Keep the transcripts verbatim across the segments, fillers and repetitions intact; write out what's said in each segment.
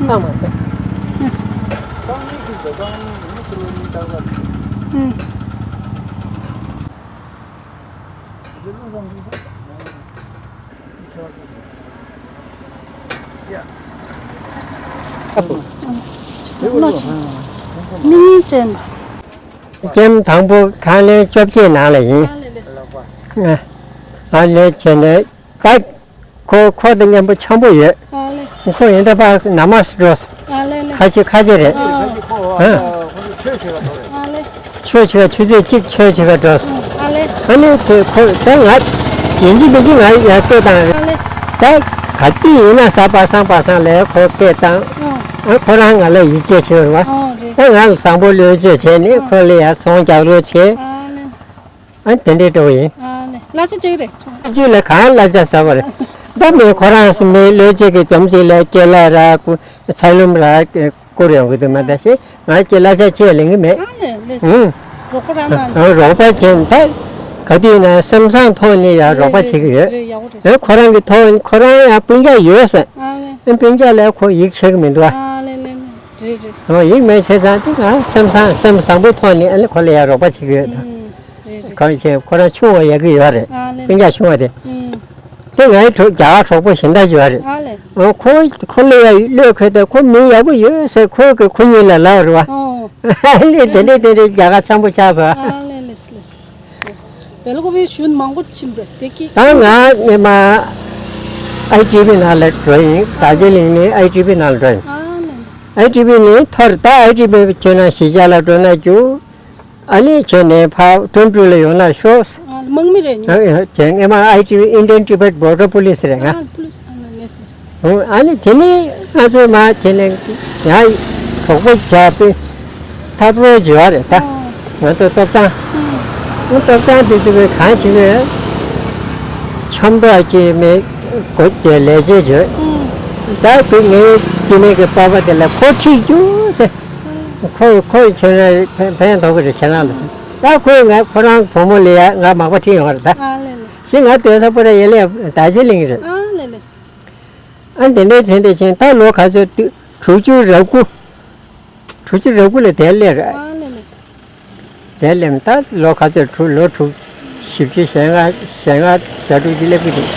ཚང་མ་ཟེར། ཨུ། ཨ་ཕུ། ཁྱེད་ཚོ་ལོ་ཆེ། མི་གཉིས་དྲན་པ། ཀེམ་དང་པོ་ཁང་ལེན་བཅོ་བརྒྱད་ནང་ལ་ཡིན། ཨ་ལས་ལས། ཨ་ལས་བྱས་ནས་ད་ཁོ་ཁོ་དང་མཉམ་པོ་འཆམ་པོ་ཡོད། ཨ་ལས། ཁོ་ཡིན་ད་པ་ན་མ་སུ་འགྲོ། ཨ་ལས་ལས། ཁ་ཆེ་ཁ་ཆེ་རེད། ཨ། ཨ། ཨ་ལས། ཆོས་བྱེད་ག་ཆུ་ཚོད་གཅིག་ཆོས་བྱེད་ག་འགྲོ། ཨ་ལས། ཨ་ནི་དེ་ཁོ་ད་ང་ཡིན་གཅིག་མིན་གཅིག་ང་ཡར་སྐད་བཏང་རེད། ཨ་ལས། ད་ག་དུས་ཡིན་ན་གཟའ་པ་སངས་པ་སངས་ལ་ཁོ་སྐད་བཏང་། ཨ། ཨ་ཁོ་རང་ང་ལ་ཡིད་ཆེས་བྱེད་རེད་བ། ཨ་རེད། ད་ང་ལ་བཟང་པོ་བློས་བཅོས་བྱས་ནས་ཨ་ཁོ་ལ་ཡར་ཚོང་རྒྱག་རོགས་བྱས། ཨ་ལས། ཨ་དེ་འདྲའི་འགྲོ་བ་ཡིན། ཨ་ལས། གླ་ཆ་སྤྲད་རེད་ཚོང་། གཅིག་ལ་གང་གླ་ཆ་ཟ་བ་རེད། ད་མི་ཁོ་རང་སུ་མི་བློས་བཅོས་ཀྱི་འཛོམས་ཅིག་ལ་སྐྱེ་ལ་ར་ཀུ་ཚ་ལུམ་ར་བསྐུར་ཡོང་གི་འདུག་མ་ད་ཤེས། ང་སྐྱེ་གླ་ཆ་ཆེ་ལེན་གི་མེད། ཨ་ལས་ལས། ཨུ། རོགས་པ་རང་ནང་། ཨ་རོགས་པ་བྱས་ད་ག་དུས་ན་སེམས་བཟང་ཐོག་ནས་ཡང་རོགས་པ་བྱེད་ཀྱི་ཡོད། རེད་ཡག་པོ་རེད། ཨེ་ཁོ་རང་གི་ཐོག་ཁོ་རང་ཡང་སྤུན་ཀྱག་ཡོད་ཟེར། ཨ་ལས། ཨེ་སྤུན་ཀྱག་ལ་ཁོ་ཡིད་ཆེས་གི་མི་འདུག་ཨ། ཨ་ལས་ལས་ལས། རེད་རེད། ཨོ་ཡིད་མེད་བྱས་ཙང་དེ་ང་སེམས་བཟང་སེམས་བཟང་པོའི་ཐོག་ནས་ཨ་ནི་ཁོ་ལ་ཡང་རོགས་པ་བྱེད་ཀྱི་ཡོད་ད། ཨུམ། རེད་རེད། གང་བྱས་ཁོ་རང་ཆུང་བ་ཡག་གི་ཡོད་རེད། ཨ་ལས། སྤུན་ཀྱག་ཆུང་བ་དེ། ཨུམ། དེ་ངའི་གྲོགས་རྒྱ་གར་གྲོགས་པོ་གཞན་དག་ཅིག་ཡོད་རེད། ཨ་ལས། ཨོ་ཁོ་ཁོ་ལ་ཡང་བློས་འཁེལ་ཏེ་ཁོ་མི་ཡག་པོ་ཡོད་ཟེར་ཁོ་གི་ཁོ་གཉིས་ལ་ལབ་རེད་བ། ཨོ། ཨ་ལས་དེ་འདྲས་དེ་འདྲས་རྒྱ་གར་འཆམ་པོ་ཆགས་སོང་། ཨ་ལས་ལས་ལས། བེ་ལ་ཀོ་པི་གཞུང་མང་པོ་ཕྱིན་པ་རེད་དེ་ཀི། ད་ང་སྔས་མ་ཨའི་ཊི་བི་ནང་ལ་འགྲོ་ཡིན། དར་ཇི་ལིང་ནས་ཨའི་ཊི་བི་ནང་ལ་འགྲོ་ཡིན། ཨ་ལས་ལས། ཨའི་ཊི་བི་ནས་ཐོར་ད་ཨའི་ཊི་བི་ཁྱོད་རང་གཞིས་ཆགས་ལ་འགྲོ་ན་རྒྱུ། ཨ་ནི་ཁྱོད་ནས་ཕར་ཀྲུང་ཀྲུང་ལ་ཡོང་ན་ཤོག། ཨ་དམག་མི་རེད་ཉོ། ཨ་ཨ་ཁྱོད་སྔས་མ་ཨའི་ཊི་བི་Indian Tibet Border Police རེད་ང་། ཨ་པུ་ལིས་ཨ་ལས་ལས། ཨོ་ཨ་ནི་དེ་ནས་ང་ཚོ་མ་དེ་ནས་ཡང་གྲོགས་པོ་བྱས་པས་ཐབ་རོགས་བྱེད་པ་རེད་ད། ཨོ། ང་ཚོ་སྟོབས་ཚང་། ཨུམ། ཨོ་སྟོབས་ཚང་དེ་ཚོ་གིས་གང་བྱེད་ཀྱི་ཡོད། ཆམ་པ་ཅིག་མེད་སྒོ་དེ་ལས་བྱེད་བྱོས། ཨུམ། ད་ཁོས་ངའི་སྐྱེ་དམན་གྱི་པ་ཕ་དེ་ལ་ཁོ་ཁྲིད་རྒྱུ་ཟེར། ཨུམ། ཁོ་ཁོ་ཁྱོད་རང་ཕན་ཕན་ཐོགས་ཀྱི་རེད་ཁྱེད་རང་ལ་ཟེར། ད་ཁོས་ང་ཁོ་རང་བུ་མོ་ལ་ཡ་ང་མག་པ་ཁྲིད་ཡོང་བ་རེད་ད། ཨ་ལས་ལས། ཞེས་ང་སྡོད་ས་པོ་ར་ཡེ་ལེ་ད་ཅི་ལིང་རེད། ཨ་ལས་ལས། ཨ་འདི་འདྲའི་ཚེ་འདྲ་ཆེན་ད་ལོ་ག་ཚོད་དུ་དྲུག་ཅུ་རེ་དགུ། དྲུག་ཅུ་རེ་དགུ་ལ་དེར་སླེབས་རེད། ཨ་ལས་ལས། དེར་སླེབས་ད་ལོ་ག་ཚོད་དྲུག་ལོ་དྲུག་བཞི་བཅུ་ཞེ་ལྔ་ཞེ་ལྔ་ཞེ་དྲུག་ཅིག་སླེབས་ཀྱི་འདུག་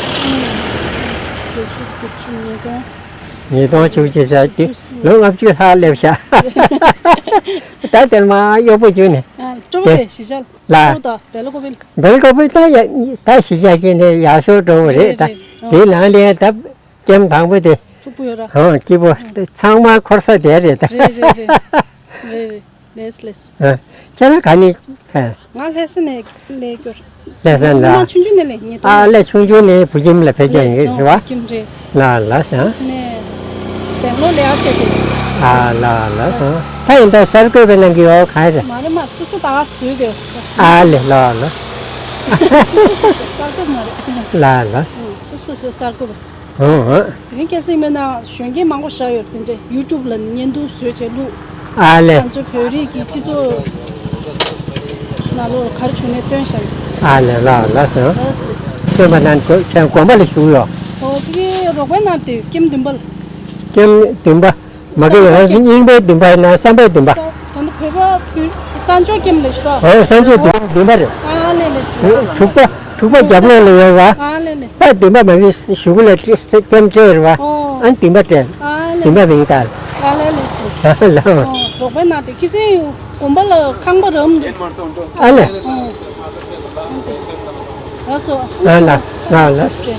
བརྒྱད་ཅུ་བརྒྱད་ཅུ་ཉིས་སྟོང་། ཉིས་སྟོང་བཅུ་གཅིག་ཞེ་བཅུ་ལོ་ལྔ་བཅུ་ལྷག་སླེབས་ཤག་ད་དེར་མ་གཡོག་པོ་བྱུང་ནས། ཨ་སྤྲོ་པོ་དེ་གཞིས་ཆགས་ལ། སྤྲོ་པོ་ད་བེ་ལ་ཀོ་བིལ། བེ་ལ་ཀོ་བིལ་ད་ཡ་ད་གཞིས་ཆགས་ཀྱི་ནས་ཡག་ཤོས་འགྲོ་བ་རེད་ད། རེད་རེད། དེའི་ནང་ལས་ད། ཀེམ་དང་པོ་དེ། སྐྱིད་པོ་ཡོད་ར། ཧོ་སྐྱིད་པོ། ཚང་མ་འཁོར་ས་དེ་རེད་ད། རེད་རེད་རེད། རེད་རེད། ལེས་ལེས། ཨ། ཁྱེད་རང་ག་ནས་ཕེབས། ང་ལྷ་ས་ནས་སླེབས་ཡོད། ལྷ་ས་ནས། ང་ཆུང་ཆུང་ནས་སླེབས་ཉིས་སྟོང་། ཨ་ལས་ཆུང་ཆུང་ནས་བུ་ཁྱིམ་ལ་ཕེབས་ཀྱི་ཡིན་རེད་བ། ལས་ལས་ཀྱིམ་རེད། ལ་ལ་ས། ནས། སྦེང་ལོར་ལས་ཀ་བྱས་ཏེ། ཨ་ལ་ལ་ས། ད་ཡིན་ད་གསར་འགོད་པའི་ནང་གི་ཡོད་གང་རེད། མ་རེད་མ་སོ་སོ་ད་ག་བཟོས་ཏེ། ཨ་ལས་ལ་ལ་ས། སོ་སོ་སོ་སོ་གསར་འགོད་མ་རེད། ལ་ལ་ས། སོ་སོ་སོ་གསར་འགོད། ཨོ། དེ་རིང་ཁ་སང་མེད་ན་གཞོན་སྐྱེས་མང་པོ་བཞག་ཡོད་དེ་འདྲས་ཡུ་ཊུབ་ལ་ནི་བརྙན་ཐུང་བཟོས་བྱས་བླུགས། ཨ་ལས། ང་ཚོའི་བོད་རིགས་ཀྱི་སྤྱི་ཚོགས་ནང་ལོགས་ག་རེ་བྱུང་ནས་སྟོན་བཞག་ཡོད། ཨ་ལས་ལ་ལ་སོ། ལགས་སོ། སྟོན་པ་ནང་ཁྱོད་དགོན་པ་ལ་བཞུགས་ཡོད། ཨོ་དེ་རིང་རོགས་པའི་ནང་དེ་ཀེམ་བདུན་པ་ལ། ཀེམ་བདུན་པ། མ་གི་ཡང་རྙིང་པའི་བདུན་པ་ཡིན་ན་བསམ་པའི་བདུན་པ། ད་ནི་བོད་པ་བོད་གསར་འབྱོར་ཀེམ་ལས་ཞུ་ད། ཨོ་གསར་འབྱོར་བདུན་བདུན་པ་རེད། ཨ་ལས་ལས་ལས། དྲུག་པ་དྲུག་པ་རྒྱབ་ལོགས་ལ་ཡོད་བ། ཨ་ལས་ལས། ད་བདུན་པ་མ་གི་གཞུག་ལ་ཀེམ་སྤྲད་རེད་བ། ཨོ། ཨ་བདུན་པ་སྤྲད། ཨ་ལས། བདུན་པ་མིང་ད། ཨ་ལས་ལས་ལས། ཨ་ལ། ཨོ་རོགས་པའི་ནང་དེ་ཁི་སེ་ཡོད། དགོན་པ་ལ་ཁང་པ་རམ་འདུག་ཨ་ལས། ཨོ། ལགས་སོ། ལ་ལ་ལ་ལགས་སོ།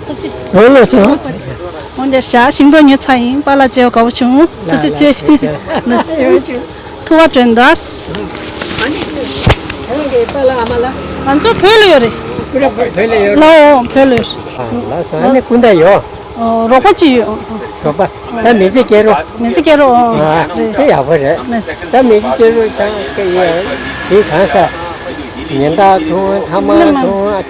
ཐུགས་རྗེ་ཆེ། ལགས་སོ། འོང་ལགས་སོ། འོང་ལགས་སོ། ཞག་ཞིང་ཐོག་ཉོ་ཚར་ཡིན། པཱ་ལགས་མཇལ་བ་དགའ་པོ་བྱུང་། ཐུགས་རྗེ་ཆེ། ལགས་སོ། ཐུགས་བ་དྲན་དོ། ང་ཚོ་བོད་ལ་ཡོད་རེད། ཁོ་རང་བོད་ལ་ཡོད་རེད། ལའོ་བོད་ལ་ཡོད་རེད། ལགས་སོ། ཨ་ནི་སྐུ་ཟླ་ཡོད། ཨོ་རོགས་པ་ཅིག་ཡོད། ཞོགས་པ། ད་མི་ཚེ་སྐྱེལ་རོགས། མི་ཚེ་སྐྱེལ་རོགས། ཨ་དེ་ཡག་པོ་རེད། ད་མི་ཚེ་སྐྱེལ་རོགས་ཀྱང་སྐྱེལ་ཡོད། དེ་གང་ས། ཉེན་བརྡ་ཐུང་ཐ་མག་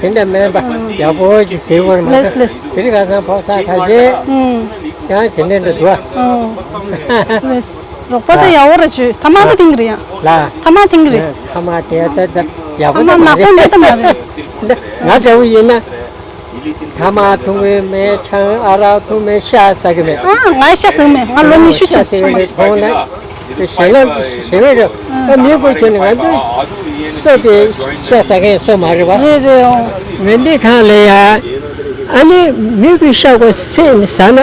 ཐུང་དེ་འདྲ་མེད་པ་ཡག་པོ་ཅིག་ཟེར་བར་མ་ལགས་ལགས། དེ་རིང་ཁ་སང་ཕོག་ས་ཁ་ཤས་ཡང་དེ་འདྲ་འདྲ་འདུག་ཨ། ལགས། རོགས་པ་ད་ཡག་པོ་རེད་བྱོས། ཐ་མག་ད་ཐིང་གི་རེད་ཡ། ལ། ཐ་མག་ཐིང་གི་རེད། ཐ་མག་དེ་ད་ད་ཡག་པོ་ད་མ་རེད། ཐ་མག་ནག་པོ་མེད་ད་མ་རེད། ང་འདྲ་བོ་ཡིན་ན། ཐ་མག་འཐུང་གི་མེད། ཆང་ཨ་རག་འཐུང་མེད། ཤ་ཟ་གི་མེད། ཨ། ང་ཤ་ཟ་གི་མེད། ང་ལོ་ཉི་ཤུ་ཕྱིན་སོང་། ཤ་ཟ་གི་མེད། གོང་ལ་ཞེ་ལ་ཞེ་བའི་རོ། ཨ། མི་བུ་ཁྱོད་ནི་ང་ཚོ་སོ་དེ་ཤ་ཟ་མཁན་སོ་མ་རེད་པ། རེད་རེད། འོང་། མི་འདི་ཁང་ལ་ཡ། ཨ་ནི་མི་གི་ཤ་གོ་སེ་ནི་ཟ་ན་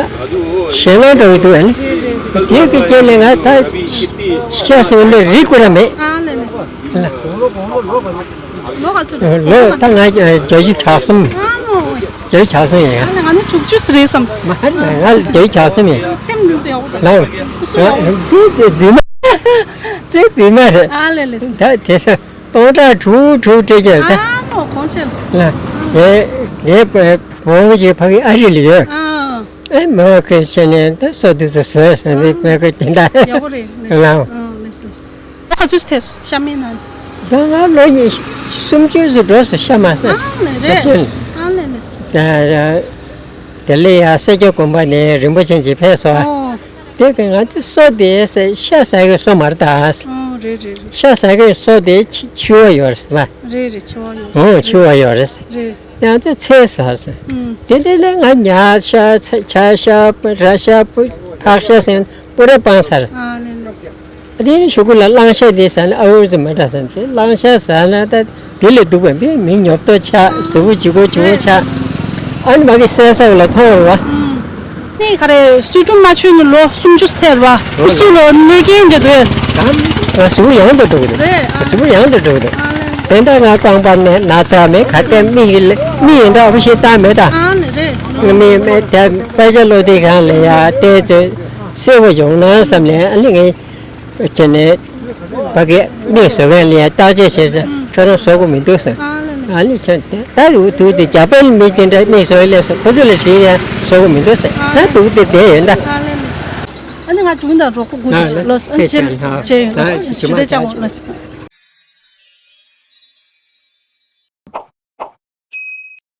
ཞེ་ལ་འགྲོ་གི་འདུག་ཨ་ནི། དེ་གི་རྐྱེན་ལས་ང་ད་ཤ་ཟ་ནི་རིགས་ཀུ་ར་མེད། ཨ་ལེ་ལེ། ལ། ལོ་ག་ཚོད་རེད། ལོ་ད་ང་བརྒྱད་ཅུ་གྱ་གསུམ། ཨ་མོ། བརྒྱད་ཅུ་གྱ་གསུམ་ཡིན། ཨ་ནི་ང་ནི་དྲུག་ཅུ་ཟིན་རེད་བསམས། མ་ཧ་ང་བརྒྱད་ཅུ་གྱ་གསུམ་ཡིན། ཚེམས་འདི་ཚོ་ཡག་པོ་རེད། ལ། སྐུ་གཟུགས་ཡག་པོ་རེད། འདི་རྫུན་མ། དེ་རྫུན་མ་རེད། ཨ་ལེ་ལེ། ད་དེ་ཚོ་སྟོང་ཕྲག་དྲུག་དྲུག་སྤྲད་ཀྱི་རེད་ད། ཨ་མོ་གོང་ཆེ། ལ། ངའི་ངའི་བུ་མོ་ཞིག་ཕ་གི་ཨ་རི་ལ་ཡོད། ཨ། ཨེ་མོ་གི་ཆེ་ནས་ད་སོ་དེ་ཚོ་བཟོས་ཟེར་ནས་ཨ་མོ་མོ་གི་དེ་འདྲ། ཡག་པོ་རེད། ལ། ཨ་ལེ་ལེ། ལོ་ག་ཚོད་ཐལ་སོང་ཤ་མེད་ན། ད་ང་ལོ་ཉི་སུམ་ཅུ་ཙམ་འགྲོ་སོང་ཤ་མ་ཟ། ཨ་ལེ་རེད། ཨ་ལེ་ལེ། ད་དེ་ལས་ཡ་སེ་སྐྱ་དགོན་པ་ནས་རིན་པོ་ཆེ་གཅིག་ཕེབས་སོང་། ཨོ། དེ་གི་ང་ཚོ་སོ་དེ་ཟ་ཤ་ཟ་གི་སོ་མ་རེད་ད། ཨོ་རེད་རེད་རེད། ཤ་ཟ་གི་སོ་དེ་འཆི་འཆི་བ་ཡོད་རེད་ཟེར་བ། རེད་རེད། འཆི་བ་ཡོད། ཨོ་འཆི་བ་ཡོད་རེད་ཟེར། རེད། ཡང་ཚོ་ཚེ་ཟ་ཟེར། ཨུམ། དེ་འདྲ་ལས་ང་ཉ་ཤ་ཚ་བྱ་ཤ་ར་ཤ་ཕག་ཤ་ཟེར་པུ་ར་སྤངས་ཚར། ཨ་ལེ་ལེ། དེ་ནི་གཞུག་གུ་ལ་གླང་ཤ་དེ་ཟ་ན་ཨ་འུ་ཟེར་མ་འདྲ་ཟེར་ཏེ་གླང་ཤ་ཟ་ན་ད་དེ་ལས་སྡུག་པ་མི་མི་ཉོབ་ཏོ་ཆགས། གཟུགས་པོ་ལྗིད་ཁོག་ལྗིད་ཁོག་ཆགས། ཨ་ནི་མ་གི་སེམས་སོགས་ལ་མཐོང་རུ་བ། ནི་ག་རེ་གསོལ་གྲུབ་མ་མཆོད་ནི་ལོ་སུམ་ཅུ་ཐལ་བ། སྐུ་གཟུགས་ལོ་གནོད་སྐྱོན་འདི་འདུག་གམ། གཟུགས་པོ་ཡང་དུ་འགྲོ་གི་འདུག་རེད། གཟུགས་པོ་ཡང་དུ་འགྲོ་གི་འདུག་ཨ་ལེ། དེ་འདྲ་ང་རྐང་པ་ནས་ན་ཚ་མེད། ག་དེ་མིག་གི་ལ་མིག་ཡིན་འདྲ་ཨ་བ་ཞིག་ལྟ་མེད་ད། ཨ་ལེ་རེད། མི་མེད་དེ་དཔེ་ཆ་ཀློག་དུས་སྒང་ལ་ཡ་དེ་ཚོ་གསལ་པོ་ཡོང་ན་བསམ་ནས་ཨ་ནི་ངས་བྱས་ནས་ཕ་གི་མིག་བཟོ་མཁན་ལ་ཡ་བརྟག་དཔྱད་བྱས་ཚེ་ཁྱོད་རང་བཟོ་དགོས་མི་འདུག་ཟེར། ཨ་ལེ་ལེ། ཨ་ནི་ཁྱོད་དེ་ད་འུ་ཐུག་དེ་ཇ་པན་མི་དེ་འདྲ་མིག་བཟོ་ཡ་སླེབས་སོང་། ཁོ་ཚོ་ལ་དྲིས་ཡ་བཟོ་དགོས་མི་འདུག་ཟེར། ཨ་ད་ལེ། འུ་དེ་བསྡད་ཡོད་ད། ཨ་ལེ་ལེ། ཨ་ནི་ང་འགྲོ་གི་ཡིན་ད། རོགས་པ་དགོས་ཨ་ཀྱི་ལོས། ཨ་ནི་ཕེབས་ཅེ་ཤག་ནི་ཧ་ཅེ་ཡོང་ད་ཞུ་དེ་ཅང་ལོས།